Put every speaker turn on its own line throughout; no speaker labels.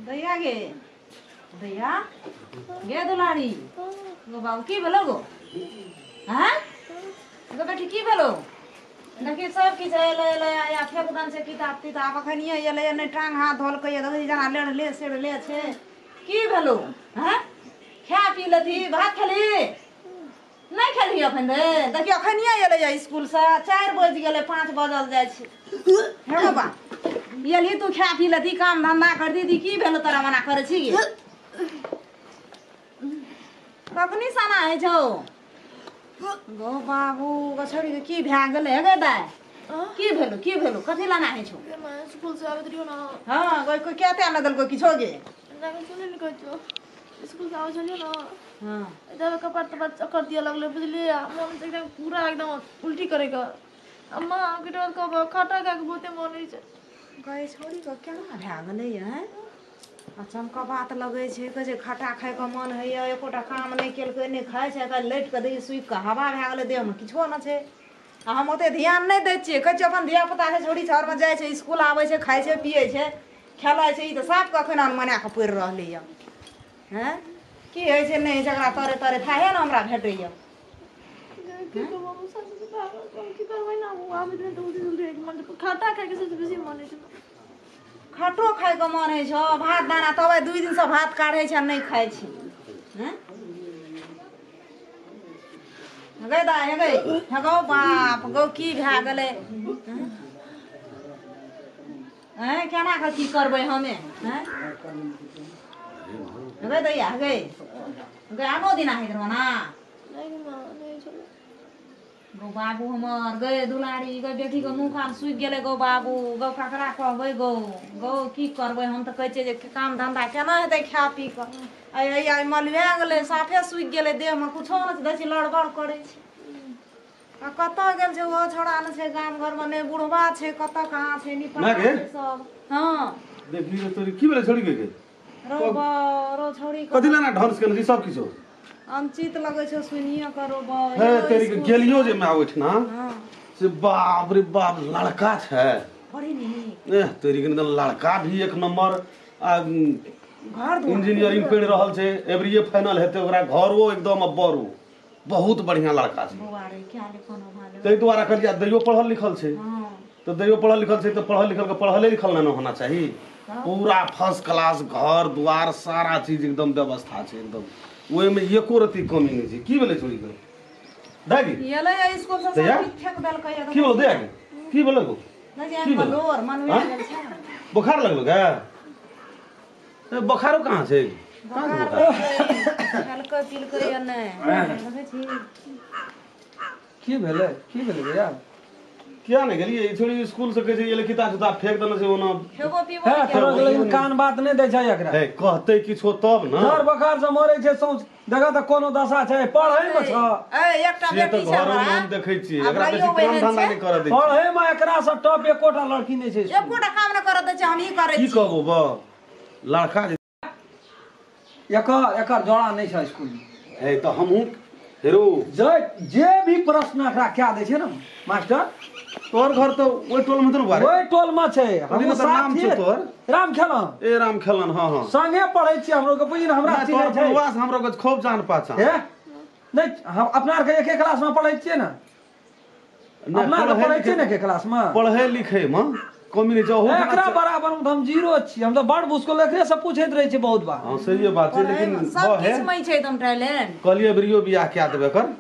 दैया गे, दैया गे दुलारी गो बाबू की भेलो गो? हाँ गो बेटी की भेलो? देखी सब किछु एलै एलै आ फेक दन छै किताब तिताब, अखनिये एलै नहि टांग हाथ धोलकै, देखै जेना लेढ़ले सेढ़ले छै। की भेलो? हाँ खा पी लेती, भात खेली नहि खेलही अखन रे? देखियौ अखनिये एलै स्कूलसँ, 4 बजि गेलै, 5 बजल जाइ छै। हे बाबा एलही तू खा पी लेती, काम धंधा कर दीदी, की भेलो तोरा मना करै छी गे? कखनी सना होइ छौ गो बाबू? गो छोड़ी की भए गेलै हे गे दाइ? की भेलो की भेलो, कथी लाना होइ छौ?
स्कूल से आबैत रहियो ना।
हाँ गो कोई कहते ना देलको किछो गे?
सुनै ने कहै छौ, स्कूल से आबै छलियो ना।
हाँ
इधर कपार तपार चक्कर दिअ लगलै बुझलियै, मन एकदम पूरा एकदम उल्टी करैके। अम्मा के डर कहब खट्टा खाके बहुते मन होइ छै।
गै छोड़ी के केना भए गेलै हैं? आ चमकबात लगै छै, कहै छै खट्टा खाइके मन होइए, एकोटा काम नहि केलकै, नहि खाइ छै, काल्हि लटि कऽ देखी सुखि कऽ हवा भए गेलै, देहमे किछो नहि छै। आ हम ओते ध्यान नहि दै छियै, कहै छियै अपन धिया पुता छै, छौड़ी छहरमे जाइ छै, स्कूल आबै छै, खाइ छै पियै छै, खेलाइ छै, ई तऽ साफके अखन मना कऽ पड़ि रहलैए। हैं की होइ छै नहि होइ छै, एकरा तरे तरे थाहे ने हमरा भेटैए।
की कहब हम की करबै ना, ओ आबैत रहै तऽ उल्टी उल्टी मन खट्टा खाइके सबसँ बेसी मन होइ छै।
खट्टो खाइके मन होइ छौ, भात दाना तब 2 दिनसँ भात काढ़ै छै नहि खाइ छै। हैं गै दाइ, हे गै, हे गौ बाप गौ की भए गेलै? हैं केना कऽ की करबै हमे? हैं गै दैया, गै गै आनो दिना होइत रहौ ना गौ बाबू हमर, गै दुलारी गै बेटीके मुँह कान सुखि गेलै गौ बाबू गौ, ककरा कहबै गौ? गौ की करबै हम तऽ कहै छियै जे काम धंधा केना हेतै खा पी कऽ। आइ मलुआ गेलै, साफे सुखि गेलै, देहमे कुछो नहि दै छै, लड़बड़ करै छै। आ कतऽ गेल छै ओहो छोड़ा नहि छै गाम घरमे, नहि बुढ़बा छै, कतऽ कहाँ छै निपा सब। हाँ
देखी तोरी की भेलै छोड़ी के?
रो रो छोड़ी
कथी लाना ढंस केने छी सब किछो
अनचित लगै छै सुनिए करो।
हे तेरी के गेलियो जे मैं ओठना से बाप रे बाप लड़का छै
बड़ी नीक।
एह तेरी के लड़का भी एक नंबर आ
घर
इंजीनियरिंग पढ़ रहल छै, एवरीए फाइनल हेतै ओकरा, घरो एकदम बड़ो बहुत बढ़िया लड़का छै।
बौआ रे क्या ले कोनो भाले
ताहि दुआरे कहलियै दैयो पढ़ल लिखल छै। तऽ दैयो पढ़ल लिखल छै तऽ पढ़ल लिखल के पढ़ले लिखल नहि होना चाही, पूरा फर्स्ट क्लास घर द्वार सारा चीज एकदम व्यवस्था छै एकदम, ओहिमे एको रत्ती कमी नहि छै। की भेलै छोड़ी के दादी?
एलै स्कूल से सब फेक देलकै।
की भेलो दैया के? की भेलो गो?
नहि लोर मनवे गेल छै।
बोखार लगलो गे? ए बोखारो कहाँ छै?
खेलकै पिलकै या नहि देखै छी।
की भेलै की भेलै भैया?
किया नहि गेलियै? ई छोड़ी स्कूल से कहै छै एलै किताब किताब फेक देने छै ओना।
खेबो पीबो
है लेकिन कान बात नहि दै छै एकरा।
हे कहतै किछो तब ने।
जर बोखार से मरै छै सौंस देखा तऽ कोनो दशा छै पढ़ै मे छ।
ए एकटा बेटी छै
हमरा, हम देखै छियै एकरा बेसी काम धंधा नहि करऽ दै छै।
पढ़ै मे एकरा से टॉप एकोटा लड़की नहि छै,
एकोटा काम नहि करऽ दै छै, हम ही करै
छी। की कहबो बा लड़का
एकर एकर जोड़ा नहि छै स्कूल मे।
हे तऽ हमहूँ हेरो
जे भी प्रश्न एकरा क्या दै छै ने मास्टर।
तोहर घर तऽ ओहि टोल मे तऽ ने?
ओहि टोल मे छै।
हम नाम छै तोहर?
राम खेलन।
ए राम खेलन, हाँ हाँ
संगे पढ़ै छियै हमरो के, बुझी ने हमरा
चिन्है छै। तोहर से हमरो के खूब जान पहचान।
हे नहि हम अपना आर के एके क्लास में पढ़ै छियै ने, अपना आर पढ़ै छियै ने एके क्लास में।
पढ़ै लिखै मे कमी नहि छै
एकरा बराबर में हम जीरो छी, हम तऽ बड़ मुश्किल एकरे से पूछैत रहै छी बहुत बार।
हां सही बात छै, लेकिन
सब किछ में छै एकदम टैलेंट।
कहलियै बरियो बियाह क्या देबै कर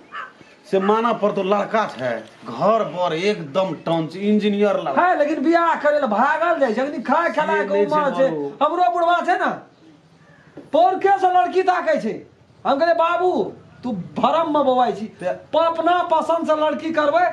से माना पर तो लड़का छै घर बर एकदम टंच इंजीनियर लड़का
है, लेकिन बियाह करे ले भागल जाइ छै, लेकिन खाय खलाय के उमर छै। हमरो बुढ़वा छै ने पौरके से लड़की ताकै छै। हम कहलियै बाबू तू भरम में बौआइ छी, अपना पसंद से लड़की करबै,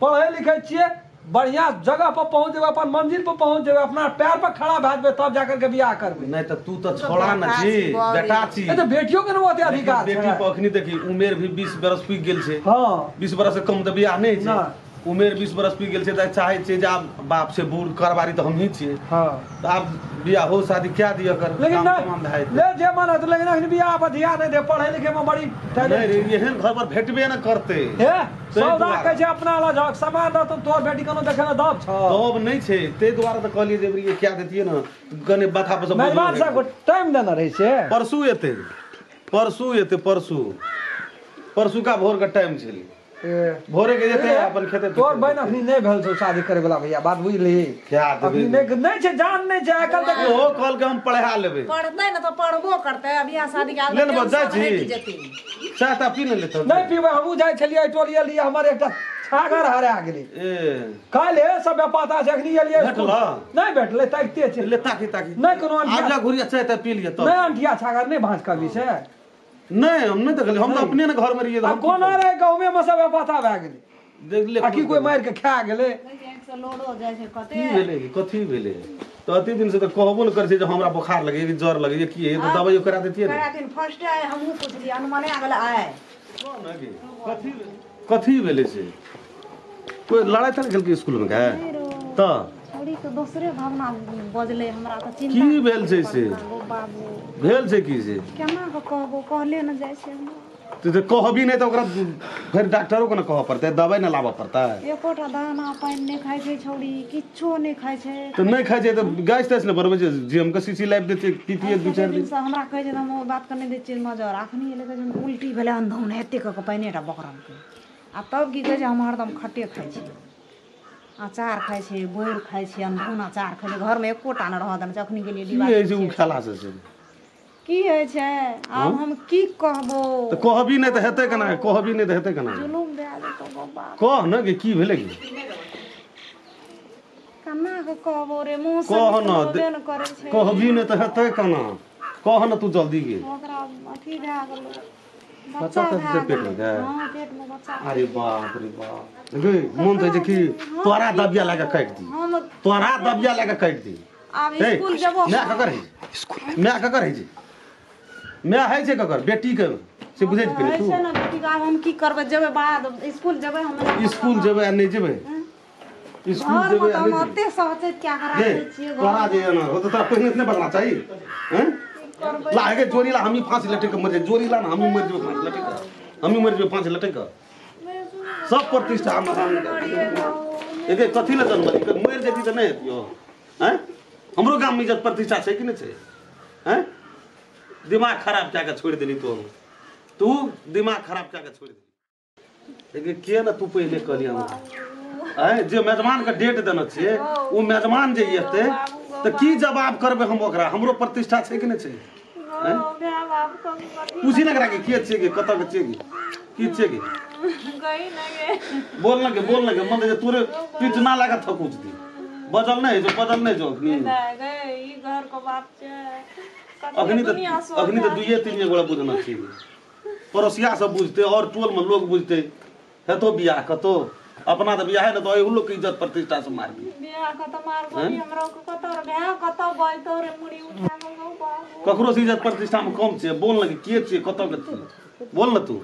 पढ़ै लिखै छियै, बढ़िया जगह पर पहुंच जेबै, अपन मंजिल पर पहुंच जेबै, अपना पैर पर खड़ा भए जेबै, तब जाकर के बियाह करबै।
नहि तऽ तू तऽ छोड़ा न छी, बेटा छी।
तऽ बेटियो के ने ओते अधिकार छै।
बेटी पर अखनी देखी उमेर भी 20 बरस पुगि गेल छै।
हाँ
20 बरस से कम तऽ बियाह नहि छै। उमेर 20 बरस पी गेल छै तऽ चाहै छियै जे आब बाप से बूढ़ करबारी तऽ हमही छियै।
हाँ
तऽ आब बियाहो शादी क्या दिअ कर
लेकिन
काम तमाम भए
नहीं
जेतै।
ले जे मन हेतै, लेकिन अखन बियाह पर ध्यान नहीं दे, पढ़ै लिखै में बड़ी
नहीं
टैलेंट
रे,
छै।
एहन घर पर भेटबे न करतै।
हे सौदा
दुआरे।
कहै छै अपना लग झक सामान रहतौ तोहर बेटी कोनो देखै ने दब छौ।
तब नहीं छै, ताहि दुआरे तऽ कहलियै जे एबरी क्या देतियै ने कने माथा पर से बोझो
मेजबान
हटि
साहब
जेतै।
टाइम देने रहै छै।
परसू एतै, परसू एतै, परसू परसुका भोर के टाइम छलै।
ए,
भोरे के जेतै अपन खेते।
तोहर बहिन अखनी नहीं भेल छौ शादी करे वाला भैया, बात बुझली?
क्या देबै?
अखनी नहीं नहीं छै, जान नहीं छै आइ काल्हि देख।
ओहो कहलकै हम पढ़ा लेबै।
पढ़तै ने तऽ पढ़बो करतै, अब बियाह शादी के
ले ने जाइ छी।
हटि जेतै।
चाय ता पी ने लेतौ।
नहीं पीबै, हमहूँ जाइ छलियै टोल एलियै, हमर एकटा छागर हरा गेलै।
ए
काल्हि सब पता छै अखनी एलियै स्कूल।
भेटलौ?
नहीं भेटलै, ताकिते छै।
ले ताकी ताकी।
नहीं कोनो
आब
अंठिया
जा घुरिया चाय ता पी लिअ तब।
नहीं अंठिया छागर नहीं भाँज कभी से।
नहीं हम नहीं देखलियै, हम तऽ अपने ने घर में रहियै।
आ कोना रहे गाँवमे में सब पता भए गेलै।
देख ले
आ की कोई मारि के खा गेलै।
आँखिसँ लोडो जाइ छै कते।
की भेलै कथी भेलै तऽ अति दिन से तऽ कहबो ने करै छै जे हमरा बोखार लगैए कि ज्वर लगैए की है, तऽ दवाइयो करा देतियै ने।
करा दिन फर्स्ट आइ हमहूँ पुछलियै, अनुमाने आ गेलै आइ।
कह ने गे, कथी कथी भेलै से? कोई लड़ाइ तड़ाइ केलकै स्कूल में गे? तऽ
छौड़ी के दोसरे भावना बजलै, हमरा तऽ चिंता
की भेल छै से?
गो बाबू
भेल छै की से?
केना कऽ कहबो, कहले ने जाइ छै हमरा।
तऽ कहबी नहि तऽ ओकरा फेर डॉक्टरो के ने कहऽ पड़तै, दवाइ ने लाबऽ पड़तै।
एकोटा दाना पानि नहि खाइ छै छौड़ी, किछो नहि खाइ छै।
तऽ नहि खाइ छै तऽ गैस तैस ने बनबै छै, जेम के शीशी लाबि देतियै पीतियै दू चारि दिन।
दिनसँ हमरा कहै छै तऽ हम ओ बातके नहि दै छियै नजर। अखनी एलै कहै छै उल्टी भेलै अन्धौन एते कऽ कऽ पानिए टा बकरलकै। आ तब की कहै छै हम हरदम खट्टे खाइ छी, अचार खाइ छै, बोरि खाइ छै, अन्धौन अचार खाइ छै, घरमे एकोटा नहि रहऽ देने छै। अखनी गेलियै
की
डिब्बा
होइ छै ओ खेला से से?
की होइ छै आब हम की कहबो?
तऽ कहबी नहि तऽ हेतै केना? कहबी नहि तऽ हेतै केना?
जुलुम भए जेतौ गो बाप।
कह ने गे की भेलै गे?
केना कऽ कहबो रे, मुँह से
कह ने,
निकलबे ने करै छै।
कहबी नहि तऽ हेतै केना? कह ने तू जल्दी गे।
ओकरा अथी भए गेलै,
बच्चा
बच्चा
तऽ
भए
छै पेट में
गेलै।
गे?
हँ पेट में बच्चा।
अरे बाप रे बाप गे, मन तऽ होइ छै कि तोरा दबिया लए कऽ काटि दी,
हम
तोरा दबिया लए कऽ काटि दी।
आब
हे,
स्कूल जेबो।
माय ककर है? माय ककर है? जे माय है छै ककर? बेटी के से बुझै छी
होइ
तू?
छै ने बेटीके, आब हम की करबै? जेबै बाद स्कूल जेबै हम।
स्कूल जेबै आ नहि जेबै? स्कूल
घरमे
जेबै
तऽ
आ
हम
नहि जेबै?
ओते सहचैत कए कऽ
गे
राखै छियै
तोरा जे एना हो तऽ तोरा पहिने नहि बदलना चाही हैं? ला हे गे जोरी ला, हमही फांसी लटक के मर जाए। जोरी ला ना, हमही मर जेबै फांसी लटक के, हमही मर जेबै फांसी लटक के। सब प्रतिष्ठा हम एके कथी लए जन्मली? मरि जेती तऽ नहि हेतियो हैं? हमरो गाम में इज्जत प्रतिष्ठा छै कि नहि छै हैं? दिमाग खराब कए के छोड़ि देली तू तू दिमाग खराब कए के छोड़ि देली। लेकिन के ने तू पहिले कहली हमरा आँय जे मेजबान के डेट देने छियै ओ मेजबान जे एतै तऽ की जवाब करबै हम ओकरा? हमरो प्रतिष्ठा छै कि नहि छै? पूछी ने एकरा के के छियै गे, कतऽ के छियै गे, की छियै गे? बोल न गे, बोल न गे, मन जे तोरे पीठ ना लागे थकुच दी। बजल नहि जो, बजल नहि जो अखनी। अखनी तऽ अखनी तऽ दुइये तीन गोरा बुझना छी, पड़ोसिया सब बुझते और टोल में लोग बुझते हेतो बियाह कतो अपना तऽ बियाह ने तऽ एहू लोग के इज्जत प्रतिष्ठा से मारबी। ककरो से इज्जत प्रतिष्ठा में कम छियै? बोल न के छियै, कतऽ के छियै, बोल न तू।